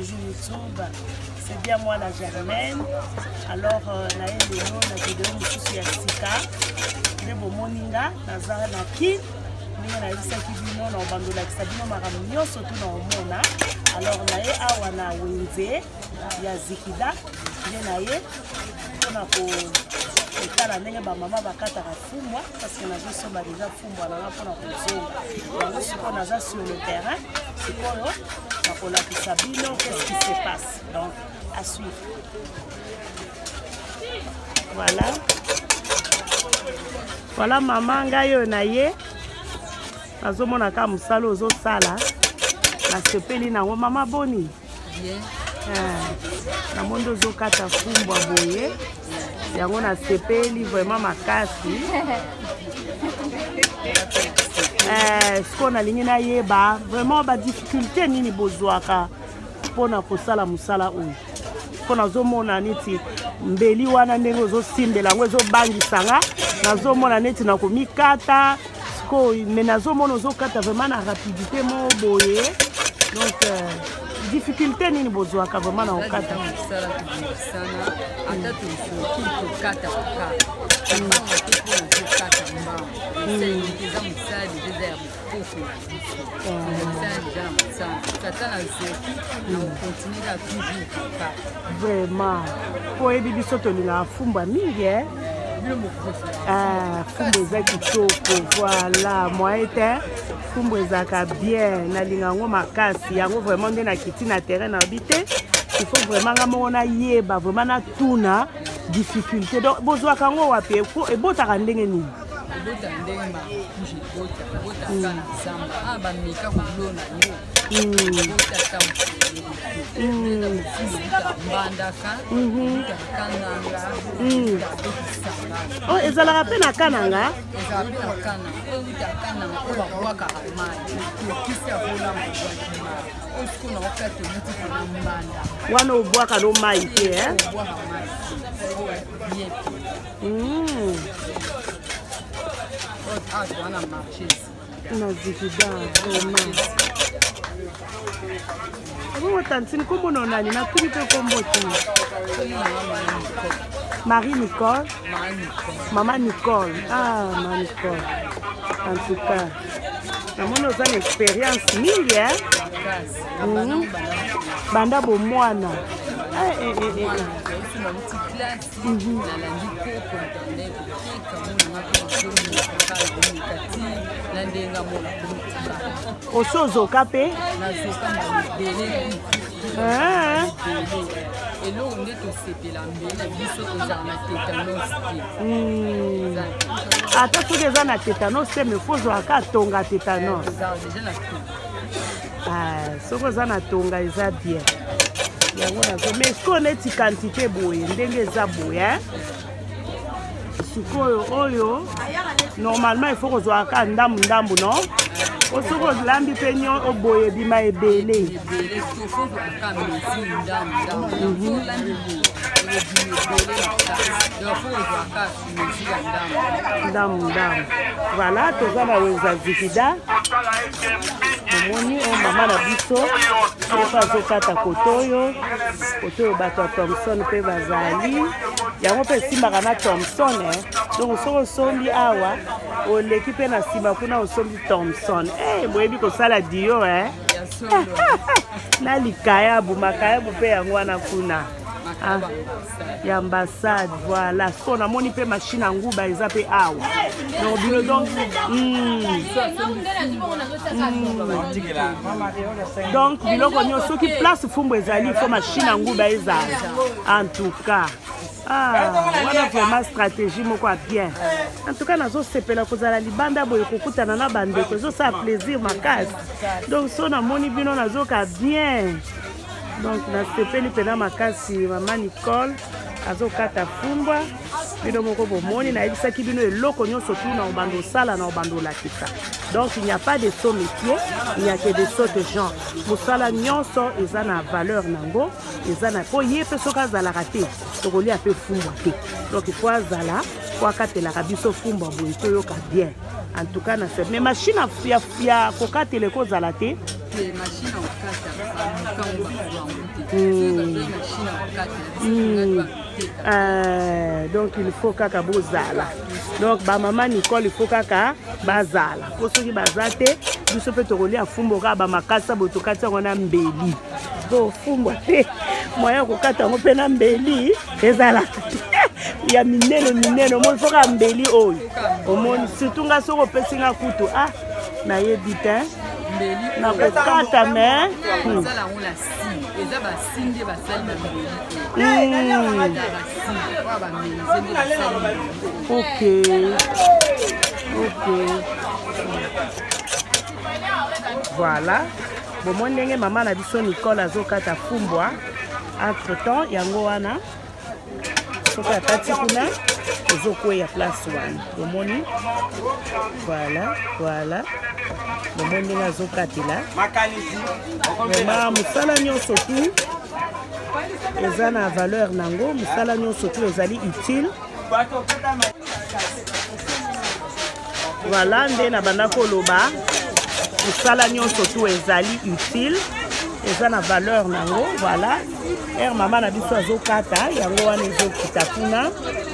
Toujours YouTube. C'est bien moi la Germaine. Alors euh, naye lelo na video mosusu ya sika nde bomoni nga naza na kin ndenge nayebisaki bino na obanda olakisa bino makambo nyonso tu na omona. Alors naye awa na wenze ya zikida nde naye mpona kotala ndenge bamama bakataka fumbwa parce que nazosomba deja fumbwa nanga mpona kozonga yango. Sikoyo naza sur le terrain, sikoyo nakolakisa bino qu'est-ce qui se passe. Donc à suivre. Voilà, voilà mama ngai oyo na ye nazomona kaka mosala ozosala, nasepeli nango. Mama, boni? Bien. Eh, namoni ozokata fumbwa boye, yango nasepeli vraiment makasi. Eh, sikoyo nalingi nayeba vraiment badifficulté nini bozwaka mpona kosala mosala oyo, mpo nazomona neti mbeli wana ndenge ozosimbela yango ezobangisa nga, nazomona neti na komikata. Sikoyo me nazomona ozokata vraiment na rapidité moko boye. Donc euh, difficulté nini bozwaka vraiment na kokata? Mosala tobundisana, ata tosoki tokata kaka mbango te, mpo ozokata mbango esaleliki. Eza mosala deja, eza ya bokoko na biso, mosala deja na mosala. Ata nazoki na kocontinue kaka toujours kokata. Vraiment, mpo oyebi biso tolingaka fumbwa mingi, eh? Bino mokosi. Ah, fumbu eza kitoko, voilà, moyen te, fumbu ezalaka bien, nalinga yango makasi. Yango vraiment nde nakiti na terrain, nayebi te, il faut vraiment nga moko nayeba vraiment, natuna difficulté. Donc bozwaka yango wapi? Ebotaka ndenge nini? Ebota ndenge maracuja ebota, ebotaka na zamba. A bameka kolona yango, ebota ata mokolo. Mbandaka, ebutaka Kananga, ebutaka mpe Kisangani. Oh, ezalaka mpe na Kananga? Ezala mpe na Kananga. Oyo eutaka Kananga, oyo babwakaka mai, tokisi akolamba, obwaki mai. Oyo sikoyo na okati euti mpona mbanda. Wana obwaka no mai te, eh? Obwaka mai te, oyo bien. Oyo awa toza na marché. Na zikida vraiment. Bongo tantine, nkombo na nani? Natuni mpe nkombo te. Marie Nicole, mama Nicole. Ah, mama Nicole, en tout cas namoni oza na expérience mingi, eh? Banda bomwana. Eh, eh, eh, eh. Nalandi koko ntande koteka monanga mpe nazomeka kala ti na ndenge amona komitika. Osi ozoka mpe? Nazoka mbala ebele. Ah. Ebele. Eloko nde tosepela mbele na biso ezala na tétanos te. Ata soki eza na tétanos te, mais faut ozwaka tonga tétanos. Ezala déjà na tonga. Ah, soki oza na tonga eza bien. Yango nazo, mais sikoyo neti quantité boye ndenge eza boye, eh? Sikoyo oyo normalement il faut kozwaka kaka ndambu ndambu, non? O soki olambi mpe nyo oboye ebima ebele. Ebele, faut ozwaka mesure ndambu ndambu. Olambi boye, ekobima ebele makasi. Donc faut ozwaka mesure ya ndambu. Ndambu ndambu. Voilà, toza na wenza zikida. Omoni oyo mama na biso mpe azokata kote oyo, kote oyo bato ya Thomson mpe bazali. Yango mpe esimbaka na Thomson, eh. Donc soki osombi awa, oleki mpe na nsima kuna, osombi Thomson. Eh, boyebi kosala dio, eh? Ya solo. Na likayabu, makayabu mpe yango wana kuna. Ah, ya ambassade. Voilà, sikoyo namoni mpe machine ya nguba eza mpe awa. Donc bino donc biloko nyonso, soki place fumbu ezali, faut machine ya nguba ezala. En tout cas, ah, wana vraiment stratégie moko ya bien. En tout cas nazosepela kozala libanda boye, kokutana na bandeko ezosala plaisir makasi. Donc so namoni bino, nazoka bien. Donc nasepeli mpena makasi. Mama Nicole azokata fumbwa, bino moko bomoni. Nayebisaki bino eloko nyonso tu na obanda osala, na obanda olakisa. Donc il n'y a pas de sot métier, il n'y a que de sottes gens. Mosala nyonso eza na valeur nango, eza na po ye mpe soki azalaka te, tokolia mpe fumbwa te. Donc il faut azala po akatelaka biso fumbwa boye toyoka bien. En tout cas na se, mais machine ya kokatela ekozala te? Te, machine ya kokata balukango, bazwa yango te. Soki bazwaki machine ya kokatela biso, tongaki bamiteka. Donc il faut kaka bozala. Donc bamama Nicole, il faut kaka bazala, mpo soki baza te, biso mpe tokolia fumbo kaka bamakasa boye, tokati yango na mbeli. Po fumbwa te, moyen ya kokata yango mpe na mbeli ezalaka te ya minene minene. Omoni, faut kaka mbeli oyo omoni. Surtout nga, soki opesi nga kutu, ah, nayebi te. Mbeli. Nakokata me Basala yango na si, eza basi nde basali na mbeli oyo. Eza basi oyo bamenuisier nde basali mbeli. Ok, voilà, bomoni ndenge mama na biso Nicole azokata fumbwa. Entre temps, yango wana, soki akati kuna, ezokweya place wana. Bomoni, voilà, voilà, bomoni ndenge azokatela. Vraiment, mosala nyonso tu eza na valeur nango, mosala nyonso tu ezali utile. Voilà nde na banda koloba, mosala nyonso tu ezali utile, eza na valeur nango. Voilà, ere mama na biso azokata, yango wana ezokita kuna.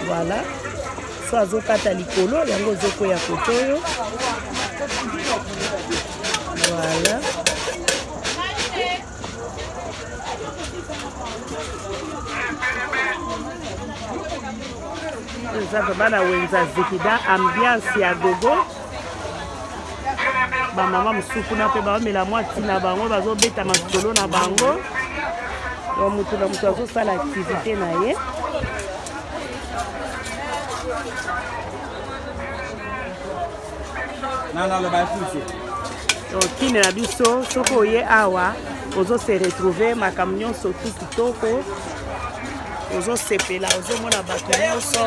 Voilà, so azokata likolo, yango ezokwea kote oyo. Voilà. Eza vraiment na wenze ya Zikida, ambiance ya gogo. Bamama mosusu kuna mpe baomela mwa ntina, bango bazobeta masolo na bango. Donc motu na moto azosala activité na ye. Donc kine na biso, soki oye awa, ozose retrouver makambo nyonso tu kitoko, ozosepela, ozomona bato nyonso.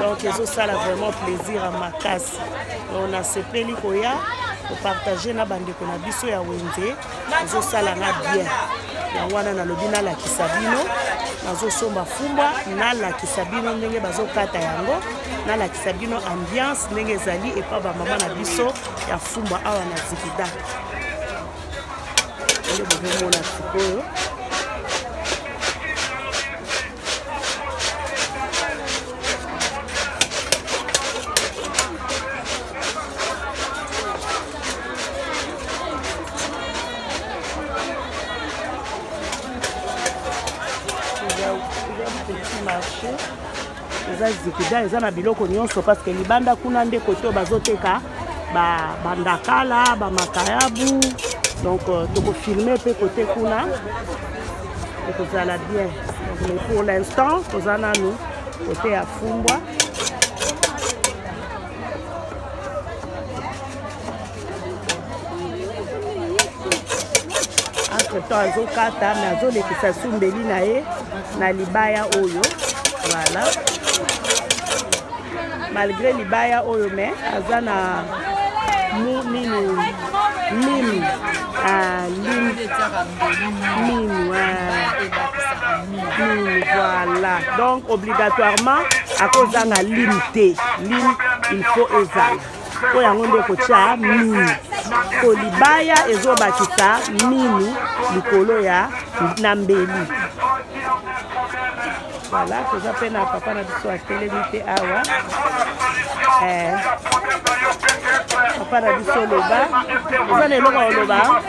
Donc ezosala vraiment plaisir ya makasi. Donc nasepeli koya kopartager na bandeko na biso ya wenze, ezosala nga bien. Yango wana nalobi nalakisa bino, nazosomba fumbwa, nalakisa bino ndenge bazokata yango, nalakisa bino ambiance ndenge ezali epa bamama na biso ya fumbwa awa na Zikida, nde bozomona sikoyo. Eza petit marché, eza Zikida, eza na biloko nyonso, parce que libanda kuna nde kote oyo bazoteka bandakala, bamakayabu. Donc tokofilmer mpe kote kuna, ekozala bien. Donc, mais pour l'instant toza nanu kote ya fumbwa. Entre temps azokata, me azolekisa sumbeli na ye na libaya oyo. Voilà, malgré libaya oyo, me aza na mu nini, lime, ah, lime. Nde etiaka mbeli. Minu, ah. Ebakisaka minu. Minu, voilà. Donc obligatoirement akozanga lime te. Lime, il faut ezala, po yango nde kotia minu, po libaya ezobakisa minu likolo ya na mbeli. Voilà, toza mpe na papa na biso atelemi te awa. Papa na biso, loba, eza na eloko ya koloba?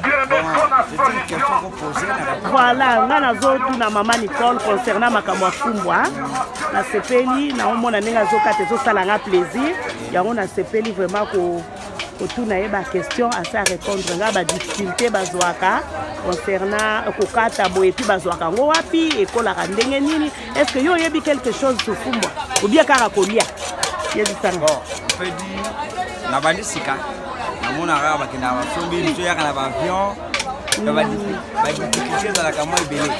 C'est une question qu'on posait na Voilà, nga nazotuna mama Nicole concernant makambo ya fumbwa. Nasepeli naomona ndenge azokata, ezosala nga plaisir. Yango nasepeli vraiment kotuna ye baquestion, asa répondre nga badifficulté bazwaka concernant kokata boye, et puis bazwaka yango wapi, ekolaka ndenge nini. Est ce que yo oyebi quelque chose sur fumbwa ou bien kaka kolia? Yebisanga. Bon, on peut dire na bandi sika, namonaka bakendaka, basombi, mosu oyaka na baavion. Badifficulté ezalaka mwa ebele.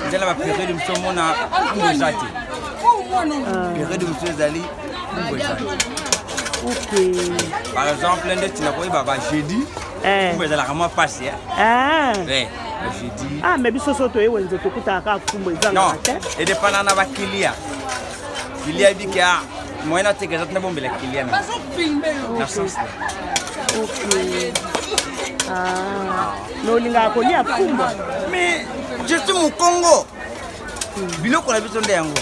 Eza na bapériode mosu omona fumbwa eza te, période mosu ezali fumbwa eza te. Par exemple, ndeti nakoyeba bajeudi, fumbwa ezalaka mwa pasi. Bajeudi. Ah, mais biso so toye wenze, tokutaka kaka fumbwa ezangaka te. Edépendant na bakilia. Kilia yebi ke moyen nateka eza tina, bombela kilia na sens. Ok. Ah, mais olingaka kolia fumbwa? Mais Je suis mokongo. Biloko na biso nde yango.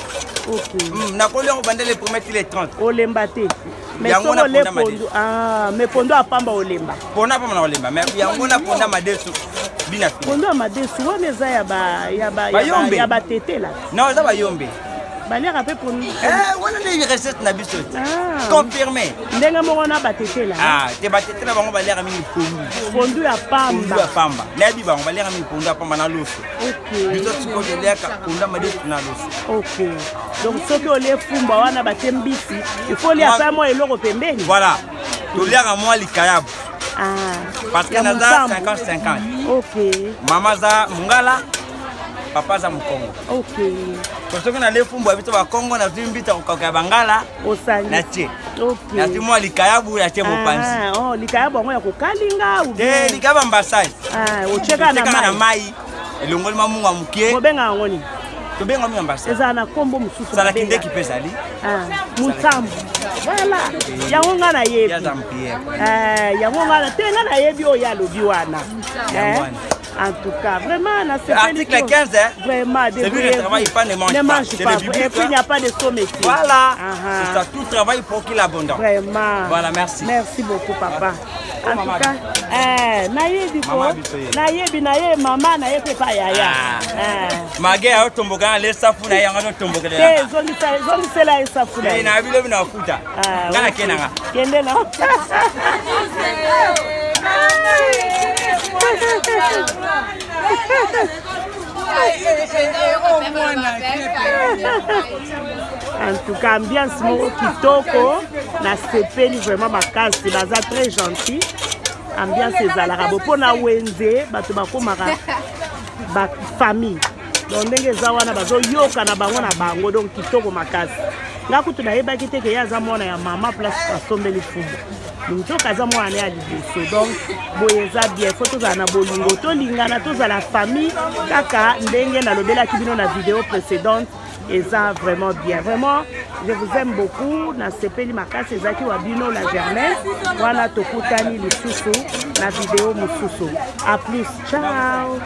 Nakoli yango banda le premier ti le 30. Olemba te. Mais Yango soki na ole ponda pondu, ah, mais pondu apamba olemba. Ponda pamba na olemba, mais yango na ponda madesu bina fini. Pondu ya madesu wana eza ya ba ya ba ya ba Bayombe. ya batetela. Non, eza bayombe. Baliaka mpe pondu. Eh, wana nde recette na biso te. Ah. Confirmé. Ndenge moko na batetela. Ah, te batetela bango baliaka mingi pondu. Pondu ya Pondu ya pamba. pamba. Nayebi bango baliaka mingi pondu ya pamba na loso. Biso sikoyo toliaka pondu ya madesu na loso. Ok, donc soki olie fumbwa wana batie mbisi, il faut olia ata mwa eloko pembeni. Voilà. Toliaka mwa likayabu. Ah, Parce que ya naza mosambo. 50-50. Mama aza mongala, papa aza mokongo. To soki nalie fumbwa ya biso bakongo, nazwi mbisi ya kokauka ya bangala, Osali. natie. Nazwi mwa likayabu, natie mopanzi. Ah, oh, likayabu yango ya kokalinga ou Te bien? likayabu ya mbasai. Ah, otieka na Otiekaka na mai. mai, elongoli mwa mungwa moke. Bobenga yango nini? Tobenga mingi mbasai. Ezala na nkombo mosusu. Salaki babenga. ndeki mpe ezali. Ah, mosambo. Voilà. Yango nga nayebi. Yaza mpierre. Eh, yango nga na te nga nayebi oyo alobi wana. Yango Eh, wana. En tout cas, vraiment, na sepeli Article trop. 15, hein. Vraiment, Celui qui débrouillez-vous. ne travaille pas ne mange Ne pas. mange C'est pas. le biblique, Et puis, il n'y a pas de sot métier. Voilà. Ah, ah. C'est ça, tout travail pour qu'il abondant. Vraiment. Voilà, merci. Merci beaucoup, papa. En tout Maman. cas, eh, nayebi ko, Mama biso ye. nayebi na ye mama na ye mpe pa yaya. Ah. Eh. Mage ayotomboka na lesafu na ye yango Te azotombokelela. zongisela ye safu na Eh, ye. na bilobi na bafuta. Ah, Nga ok. nakei nanga. Kende na. En tout cas, ambiance moko kitoko, nasepeli vraiment makasi, baza très gentil. Ambiance ezalaka bo mpo na wenze bato bakomaka bafamille, donc ndenge eza wana bazoyoka na bango na bango, donc kitoko makasi. Nga kutu nayebaki te ke ye aza mwana ya mama place asombeli fumbwa, nzoka aza mwana ya liboso. Donc boye eza bien, faut tozala na bolingo, tolingana, tozala famille kaka ndenge nalobelaki bino na video précédente. Eza vraiment bien, vraiment je vous aime beaucoup. Nasepeli makasi. Ezalaki wa bino la Germaine wana, tokutani lisusu na video mosusu. À plus, ciao.